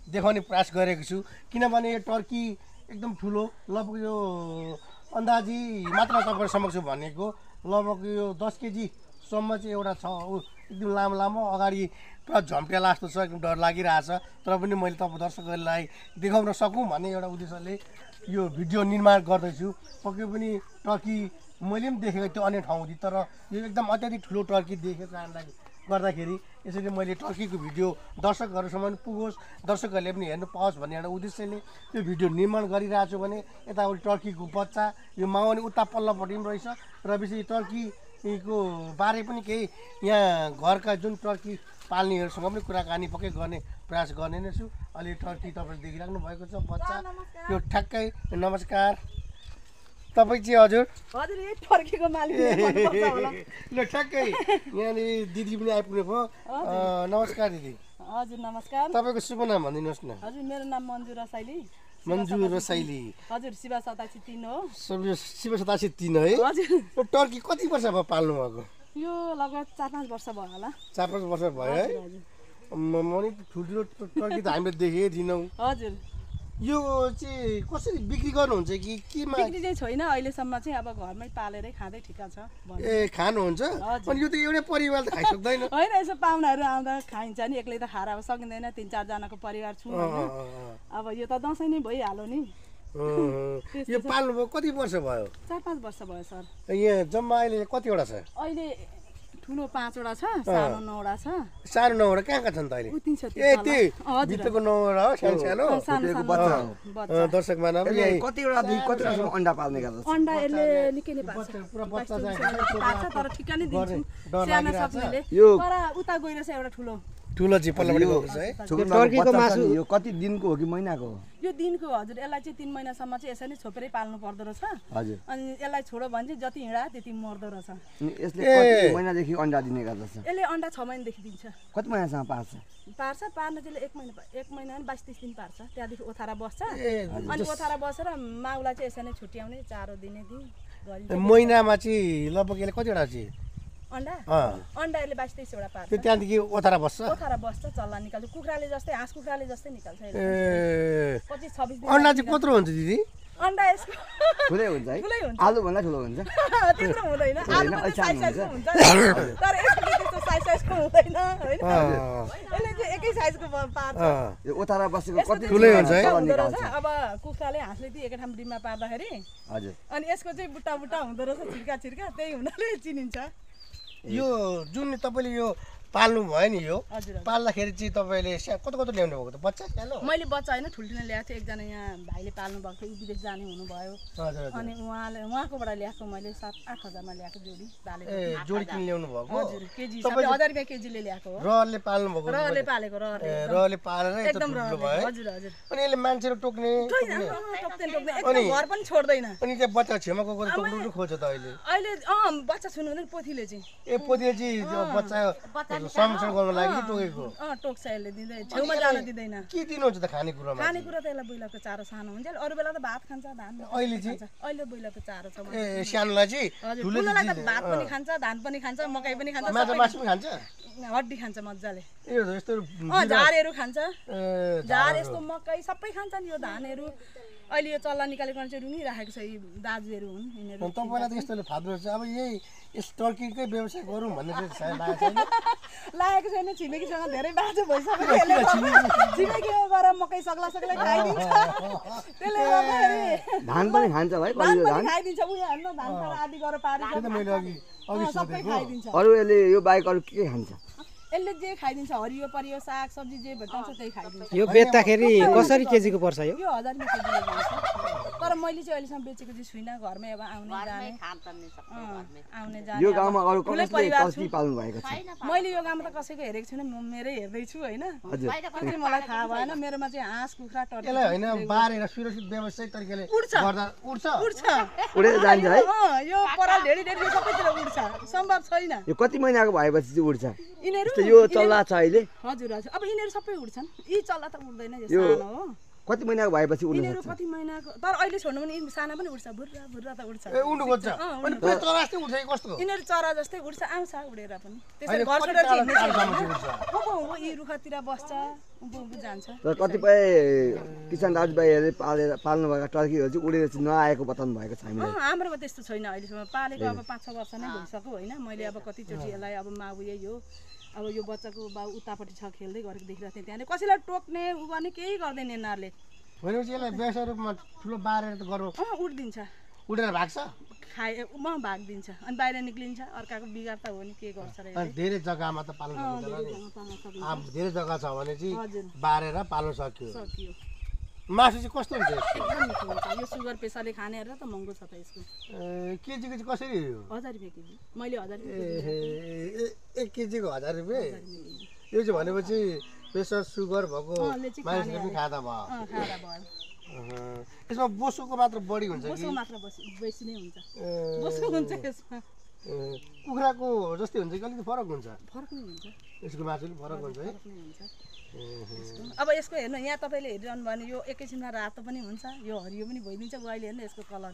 देखाउने प्रयास गरेको छु किनभने यो टर्की एकदम ठुलो लगभग यो अन्दाजी मात्र तपाईहरु समक्ष भनेको लगभग यो 10 केजी सम्म चाहिँ एउटा छ एकदम लामो लामो अगाडि पुरा झम्टेला जस्तो छ एकदम डर लागिरहेछ तर पनि मैले तपाईँ दर्शकहरूलाई देखाउन सकौँ भन्ने एउटा उद्देश्यले यो भिडियो निर्माण गर्दैछु पक्कै पनि टर्की मैले पनि देखेको त्यो अन्य ठाउँदेखि तर यो एकदम अत्याधिक ठुलो टर्की देखेको कारणले गर्दाखेरि यसरी मैले टर्कीको भिडियो दर्शकहरूसम्म पुगोस् दर्शकहरूले पनि हेर्नु पाओस् भन्ने एउटा उद्देश्यले त्यो भिडियो निर्माण गरिरहेको छु भने यताउति टर्कीको बच्चा यो माउनी उता पल्लोपट्टि पनि रहेछ र विशेष टर्कीको बारे पनि केही यहाँ घरका जुन टर्की पाल्नेहरूसँग पनि कुराकानी पक्कै गर्ने प्रयास गर्ने नै छु अलि टर्की तपाईँले देखिराख्नु भएको छ बच्चा यो ठ्याक्कै नमस्कार तपाईँ चाहिँ हजुर हजुर यही टर्कीको मालिक ल ठ्याक्कै यहाँनिर दिदी पनि आइपुग्नु भयो नमस्कार दिदी हजुर नमस्कार तपाईँको शुभ नाम भनिदिनुहोस् न हजुर मेरो नाम मन्जु रसाइली मन्जु रसाइली हजुर शिव 87 हो शिव 87 है हजुर टर्की कति वर्ष भयो पाल्नु भएको यो लगभग 4-5 वर्ष भयो होला 4-5 वर्ष भयो है मनी ठुल्ठुलो टर्की त हामीले देखेकै थिएनौँ हजुर यो चाहिँ कसरी बिक्री गर्नुहुन्छ कि केमा बिक्री चाहिँ छैन अहिलेसम्म चाहिँ अब घरमै पालेरै खाँदै ठिका छ ए खानुहुन्छ अनि यो त एउटै परिवार त खाइसक्दैन होइन यसो पाहुनाहरू आउँदा खाइन्छ नि एक्लै त खाएर अब सकिँदैन 3-4 जनाको परिवार छु अब यो त दसैँ नै भइहाल्यो नि यो पाल्नुभयो कति वर्ष भयो 4-5 वर्ष भयो सर यहाँ जम्मा अहिले कतिवटा छ अहिले ठुलो 5वटा छ सानो 9वटा छ सानो 9वटा कहाँ छन् त अहिले ए त्यो भित्रको 9वटा हो सानो सानो दर्शक मानव कतिवटा अन्डा पाल्ने गर्छ अन्डा यसले निकै नै पाल्छ पुरा बच्चा पाल्छ तर ठिक्का नै दिन्छु सानो सक्नेले तर उता गइरहेछ एउटा ठुलो चाहिँ पल्लोपट्टि गएको छ है टर्कीको मासु यो कति दिनको हो कि महिनाको हो यो दिनको हजुर यसलाई चाहिँ 3 महिनासम्म चाहिँ यसरी नै छोपेरै पाल्नु पर्दो रहेछ हजुर अनि यसलाई छोडो भने चाहिँ जति हिँडा त्यति मर्दो रहेछ यसले कति महिनादेखि अन्डा दिने गर्दछ यसले अन्डा 6 महिनादेखि दिन्छ कति महिनासम्म पार्छ पार्न चाहिँ 1 महिना अनि 22-23 दिन पार्छ त्यहाँदेखि ओथारा बस्छ अनि ओथारा बसेर माउलाई चाहिँ यसरी नै छुट्याउने चारो दिने गरी महिनामा चाहिँ लगभग यसले कतिवटा चाहिँ अन्डा यसले 22-23 वटा पार्छ त्यहाँदेखि ओथारा बस्छ चल्ला निकाल्छ कुखुराले जस्तै हाँस कुखुराले जस्तै निकाल्छ ए 25-26 दिन अन्डा चाहिँ कत्रो हुन्छ दिदी अन्डा यसको ठुलै हुन्छ है आलु भन्दा ठुलो हुन्छ त्यत्रो हुँदैन आलु पनि साइजको हुन्छ तर यसको त्यस्तो साइजको हुँदैन हैन यसले चाहिँ एकै साइजको पार्छ यो ओथारा बसेको कति ठुलै हुन्छ है अब कुखुराले हाँसले ती एकै ठाउँ डिममा पार्दाखेरि हजुर अनि यसको चाहिँ बुट्टा हुँदो रहेछ छिर्का त्यही हुनाले चिनिन्छ यो जुन तपाईँले यो पाल्नु भयो नि यो पाल्दाखेरि चाहिँ तपाईँले कतो ल्याउनु भएको त बच्चा सानो मैले बच्चा होइन ठुल्ठुलो ल्याएको थिएँ एकजना यहाँ भाइले पाल्नु भएको थियो विदेश जाने हुनुभयो अनि उहाँकोबाट ल्याएको मैले 7-8 हजारमा ल्याएको जोडी किन ल्याउनु भएको हजुर केजी 1000 रुपैयाँ केजीले ल्याएको हो रहरले पाल्नु भएको रहरले पालेको रहरले पालेर एकदम रहर भयो हजुर हजुर अनि यसले मान्छेले टोक्ने एकदम घर पनि छोड्दैन अनि त्यो बच्चा छेउमा गएको टोक्नु खोज्छ त अहिले बच्चा छुनु हुँदैन पोथीले चाहिँ पोथीले चाहिँ बच्चा संरक्षण गर्नको लागि टोकेको टोक्छ यसले दिँदैन छेउमा जान दिँदैन के दिनुहुन्छ त खानेकुरामा खानेकुरा त यसलाई बैलाको चारो सानो हुन्छ अरू बेला त भात खान्छ धान अहिले बैलाको चारो छ ए सानोलाई चाहिँ ठुलोलाई त भात पनि खान्छ धान पनि खान्छ मकै पनि खान्छ माछा मासु पनि खान्छ हड्डी खान्छ मज्जाले यस्तो झारहरू खान्छ झार यस्तो मकै सबै खान्छ नि यो धानहरू अहिले यो चल्ला निकालेको चाहिँ रुङिराखेको छ यी दाजुहरू हुन् यिनीहरू तपाईँलाई त यस्तोले फाप्नु छ अब यही यस टर्कीकै व्यवसाय गरौँ भन्ने चाहिँ लागेको छैन लागेको छैन छिमेकीसँग धेरै बाटो भइसक्यो छिमेकीमा गएर मकै सक्ला खाइदिन्छ त्यसले गर्दाखेरि धान पनि खान्छ भाइ खाइदिन्छ उयो हेर्नु धान आदि गरेर पारेको सबै खाइदिन्छ अरू यसले यो बाहेक अरू के खान्छ यसले जे खाइदिन्छ हरियो परियो साग सब्जी जे भेटाउँछ त्यही खाइदिन्छ यो बेच्दाखेरि कसरी केजीको पर्छ यो 1000 रुपैयाँ केजीले जान्छ तर मैले चाहिँ अहिलेसम्म बेचेको चाहिँ छुइनँ घरमै अब आउने जाने यो गाउँमा अरू कसले पाल्नु भएको छ मैले यो गाउँमा त कसैको हेरेको छैन म मेरै हेर्दैछु हैन हजुर मलाई थाहा भएन मेरोमा चाहिँ हाँस कुखुरा टर्की यसलाई हैन बारेर सुरक्षित व्यवसायिक तरिकाले गर्दा उडेर जान्छ है यो पराल ढेडी सबैतिर उड्छ सम्भव छैन यो कति महिनाको भएपछि चाहिँ उड्छ यिनीहरू यो चल्ला छ अहिले हजुर हजुर अब यिनीहरू सबै उड्छन् यी चल्ला त उड्दैन यो सानो हो कति महिनाको भएपछि उड्छ यिनीहरू कति महिनाको तर अहिले छोड्नु भने यिनीहरू साना पनि उड्छ भुर्रा भुर्रा त उड्छ ए उड्नु खोज्छ अनि पुरै चरा जस्तै उड्छ कस्तो यिनीहरू चरा जस्तै उड्छ आउँछ उडेर पनि त्यसरी घर छोडेर चाहिँ हिँड्छ हो यी रुखतिर बस्छ उँभो जान्छ। तर कतिपय किसान दाजुभाइहरूले पाल्नुभएका टर्कीहरू चाहिँ उडेर चाहिँ नआएको बताउनु भएको छ हामीलाई। हाम्रोमा त्यस्तो छैन अहिलेसम्म। पालेको अब 5-6 वर्ष नै भइसक्यो होइन। मैले अब कतिचोटि यसलाई अब माउ यही हो, अब यो बच्चाको बाउ उतापट्टि छ खेल्दै गरेको देखिरहेको थिएँ। त्यहाँदेखि कसैलाई टोक्ने उ गर्ने केही गर्दैन यिनीहरूले। भनेपछि यसलाई व्यवसाय रूपमा ठुलो बारेर त गर्नु उड्दिन्छ, उडेर भाग्छ। भागिदिन्छ अनि बाहिर निक्लिन्छ। अर्काको बिगार त हो नि, के गर्छ र अनि धेरै जग्गामा त पाल्न सकिन्छ। अब धेरै जग्गा छ भने चाहिँ बारेर पाल्न सक्यो। मासु चाहिँ कस्तो हुन्छ यसको? एकदम मिठो हुन्छ। यो सुगर पेसाले खानेहरू त महँगो छ त यसको। केजीको चाहिँ कसरी हो? 1000 रुपियाँ केजी। मैले 1000 रुपियाँ एक केजीको 1000 रुपियाँ। यो चाहिँ भनेपछि प्रेसर सुगर भएको मानिसले पनि खाँदा भयो। यसमा बोसोको मात्र बढी हुन्छ कि? बोसो मात्र बेसी नै हुन्छ। बोसो हुन्छ यसमा। कुखुराको जस्तै हुन्छ कि अलिकति फरक हुन्छ? फरक नै हुन्छ। यसको मासु पनि फरक हुन्छ है? अब यसको हेर्नु, यहाँ तपाईँले हेरिरहनु भयो भने यो एकैछिनमा रातो पनि हुन्छ, यो हरियो पनि भइदिन्छ। ऊ अहिले हेर्नु यसको कलर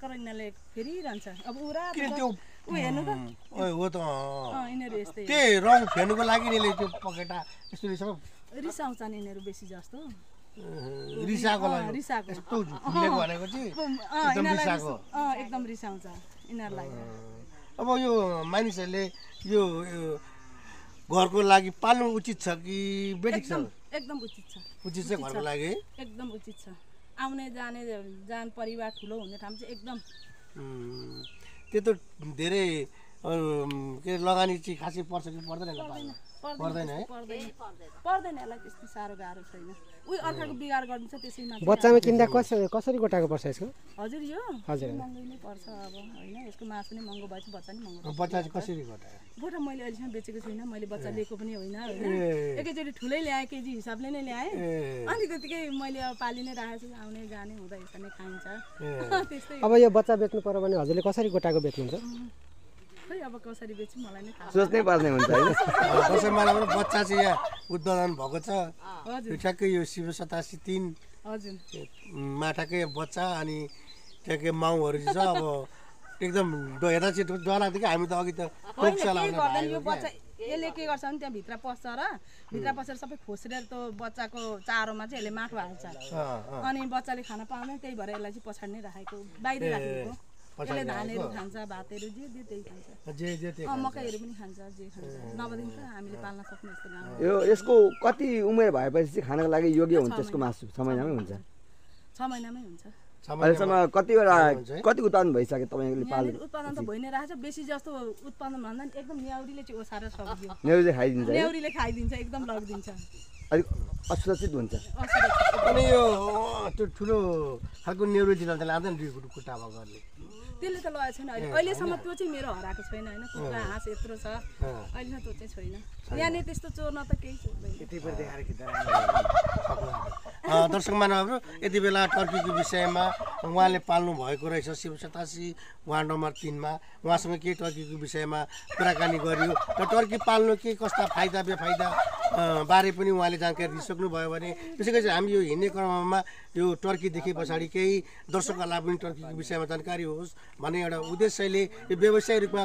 कर यिनीहरूले फेरिरहन्छ। अब ऊ रातो ऊ हेर्नु त हो त। यिनीहरू यस्तै त्यही रङ फेर्नुको लागि नि त्यो पकेटा यस्तो रिसाउँछ नि यिनीहरू बेसी जस्तो। रिसाको लागि यस्तो फुलेको भनेको चाहिँ एकदम रिसाको। एकदम रिसाउँछ यिनीहरूलाई। अब यो मानिसहरूले यो घरको लागि पाल्नु उचित छ कि बेठिक छ? एकदम उचित छ। उचित छ घरको लागि? एकदम उचित छ। आउने जान परिवार ठुलो हुने ठाउँ चाहिँ एकदम। त्यो त धेरै के लगानी चाहिँ खासै पर्छ कि पर्दैन? पर्दैन है? पर्दैन, यसलाई त्यस्तो साह्रो गाह्रो छैन। उयो अर्काको बिगार गरिदिन्छ त्यसैमा। बच्चामा किन्दा कसरी गोटाको पर्छ यसको? हजुर यो हजुर महँगो नै पर्छ अब होइन। यसको मासु पनि महँगो भएछ, बच्चा पनि महँगो। बच्चा चाहिँ कसरी गोटा? गोटा मैले अहिलेसम्म बेचेको छुइनँ। मैले बच्चा लिएको पनि होइन होइन। एकैचोटि ठुलै ल्याएँ, केजी हिसाबले नै ल्याएँ। अनि त्यतिकै मैले अब पालि नै राखेको छु। आउने जाने हुँदा यस्तो नै खाइन्छ त्यस्तै। अब यो बच्चा बेच्नु पर्यो भने हजुरले कसरी गोटाको बेच्नुहुन्छ? खै अब कसरी बेच्छु मलाई नै थाहा। सोच्नै पर्ने हुन्छ होइन। दसैँमा बच्चा चाहिँ यहाँ उत्पादन भएको छ। हजुर ठ्याक्कै यो शिव 87-3 हजुर माठाकै बच्चा अनि ठ्याक्कै माउहरू छ। अब एकदम हेर्दा चाहिँ डर लाग्थ्यो कि हामी त अघि त यो बच्चा यसले के गर्छ भने त्यहाँ भित्र पस्छ र भित्र पसेर सबै खोसेर त्यो बच्चाको चारोमा चाहिँ यसले माटो हाल्छ। अनि बच्चाले खाना पाउँदैन, त्यही भएर यसलाई चाहिँ पछाडि नै राखेको, बाहिर राखेको। यसले धानहरू खान्छ, भातहरू जे त्यही खान्छ। मकैहरू पनि खान्छ, जे खान्छ। नभएदेखि त हामीले पाल्न सक्ने यस्तो गाउँ। यसको कति उमेर भएपछि चाहिँ खानको लागि योग्य हुन्छ यसको मासु? 6 महिनामै हुन्छ? 6 महिनामै हुन्छ। अहिलेसम्म कति उत्पादन भइसक्यो तपाईँले पाल्नु? उत्पादन त भइ नै रहेछ। बेसी जस्तो उत्पादन भन्दा नि एकदम न्याउरीले चाहिँ ओसारेर सकिदियो। न्याउरीले खाइदिन्छ? न्याउरीले खाइदिन्छ, एकदम लगिदिन्छ। अलिक असुरक्षित हुन्छ। अनि यो त्यो ठुलो खालको न्याउरी दिँदा लाँदैन खुट्टा भएकोहरूले? त्यसले त लगेको छैन अहिले। अहिलेसम्म त्यो चाहिँ मेरो हराएको छैन होइन। कुखुरा हाँस यत्रो छ, अहिलेसम्म त्यो चाहिँ छैन। यहाँनिर त्यस्तो चोर्न त केही चोर्दैन। दर्शक महानुभावहरू, यति बेला टर्कीको विषयमा उहाँले पाल्नु भएको रहेछ शिव 87 वार्ड नम्बर 3 मा। उहाँसँग केही टर्कीको विषयमा कुराकानी गरियो र टर्की पाल्नु के कस्ता फाइदा बेफाइदा बारे पनि उहाँले जानकारी दिइसक्नुभयो भने त्यसै गरी हामी यो हिँड्ने क्रममा यो टर्की देखे पछाडि केही दर्शकहरूलाई पनि टर्कीको विषयमा जानकारी होस् भन्ने एउटा उद्देश्यले यो व्यवसायिक रूपमा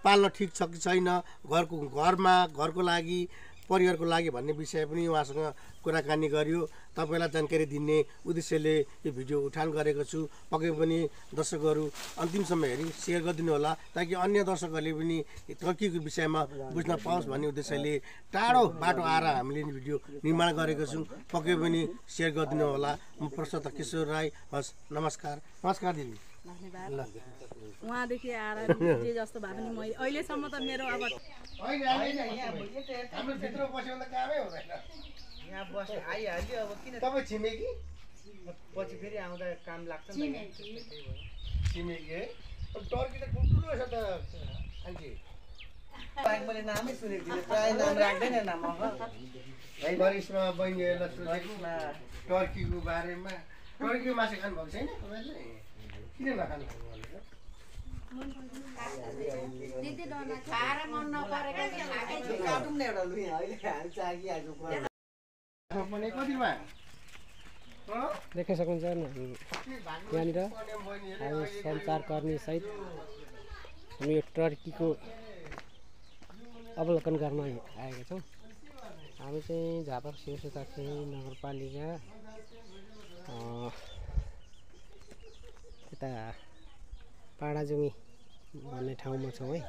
पाल्न ठिक छ कि छैन, घरको लागि परिवारको लागि भन्ने विषय पनि उहाँसँग कुराकानी गरियो। तपाईँलाई जानकारी दिने उद्देश्यले यो भिडियो उठान गरेको छु। पक्कै पनि दर्शकहरू अन्तिमसम्म हेरी सेयर गरिदिनु होला ताकि अन्य दर्शकहरूले पनि टर्कीको विषयमा बुझ्न पाओस् भन्ने उद्देश्यले टाढो बाटो आएर हामीले भिडियो निर्माण गरेको छौँ। पक्कै पनि सेयर गरिदिनु होला। म प्रशान्त किशोर राई, हस् नमस्कार। नमस्कार दिदी। धन्यवाद। उहाँदेखि आएर जे जस्तो भए पनि मैले अहिलेसम्म त मेरो अब हाम्रो भित्र बस्यो भने त कामै हुँदैन। यहाँ बस आइहाल्यो अब किन तपाईँ छिमेकी? पछि फेरि आउँदा काम लाग्छ नि त। छिमेकी है? टर्की त ठुल्ठुलो रहेछ त आन्टी। मैले नामै सुनेको थिएँ, प्रायः नाम राख्दैन नाम। करिश्मा बहिनीहरूलाई सोधेको टर्कीको बारेमा। टर्कीको मासु खानुभएको छैन तपाईँले? किन नखानु? कतिमा देख्न सक्नुहुन्छ यहाँनिर हामी सञ्चारकर्मी सहित हामी यो टर्कीको अवलोकन गर्न आएका छौँ। हामी चाहिँ झापा शिवशताक्षी नगरपालिका यता पाडाजुमी भन्ने ठाउँमा छौँ है।